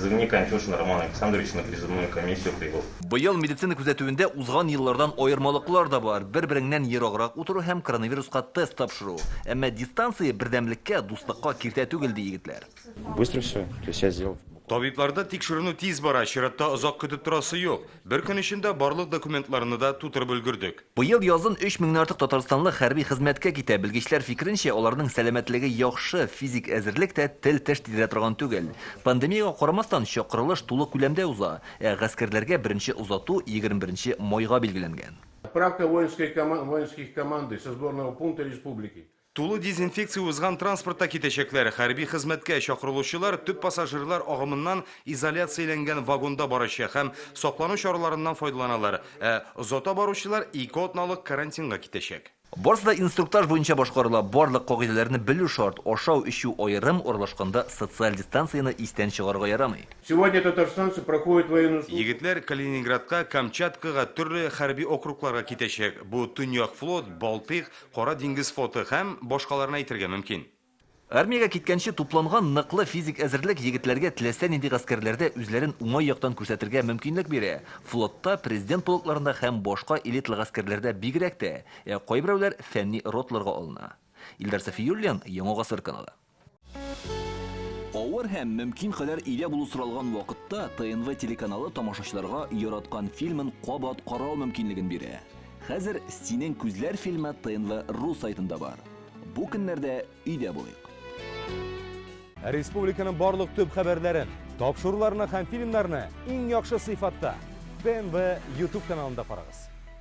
Призывник Антюшин Роман Александрович на призывную комиссию прибыл. Быел медицина күзәтүендә узган еллардан аермалыклар да бар, бер-береңнән ераграк утыру һәм коронавируска тест тапшыру. Әмма дистанция бердәмлеккә, дуслыкка киртә түгел, ди егетләр. Быстро все, то есть я сделал. Табибларда тикшеренү тиз бара, чиратта озак көтеп торасы юк. Бер көн эчендә барлык документларны да тутырып өлгердек. Быел язын өч меңнән артык татарстанлы хәрби хезмәткә китә. Белгечләр фикеренчә, аларның сәламәтлеге яхшы, физик әзерлек тә тел-теш тидерә торган түгел. Пандемиягә карамастан, чакырылыш тулы күләмдә уза. Ә гаскәрләргә беренче озату 21 нче майга билгеләнгән. Отправка воинской воинских команды со сборного пункта республики. Тулы дезинфекция узган транспортта китәчәкләр. Хәрби хезмәткә чакырылучылар төп пассажирлар агымыннан изоляцияләнгән вагонда барачак һәм саклану чараларыннан файдаланалар. Ә озата баручылар ике атналык карантинга китәчәк. Барысы да инструктаж буенча башкарыла, барлык кагыйдәләрне белү шарт, ашау-эчү аерым, аралашканда социаль дистанцияне истән чыгарырга ярамый. Сегодня татарстанцы проходят военную службу. Егетләр Калининградка, Камчаткага, төрле хәрби округларга китәчәк. Бу Төньяк флот, Балтыйк, Кара диңгез флоты һәм башкаларны әйтергә мөмкин. Армиягә киткәнче тупланган ныклы физик әзерлек егетләргә теләсә нинди гаскәрләрдә үзләрен уңай яктан күрсәтергә мөмкинлек бирә. Флотта, президент полкларында һәм башка элиталы гаскәрләрдә бигрәк тә. Ә кайберәүләр фәнни роталарга алына. Илдар Сафиуллин, Яңа Гасыр каналы. Авыр һәм мөмкин кадәр өйдә булу соралган вакытта ТНВ телеканалы тамашачыларга яраткан фильмын кабат карау мөмкинлеген бирә. Хәзер Синең күзләр фильмы ТНВ ру сайтында бар. Бу көннәрдә өйдә булыйк. Республиканың барлык төп хәбәрләрен, тапшыруларны һәм фильмнарны иң яхшы сыйфатта ТНВ YouTube каналында карагыз.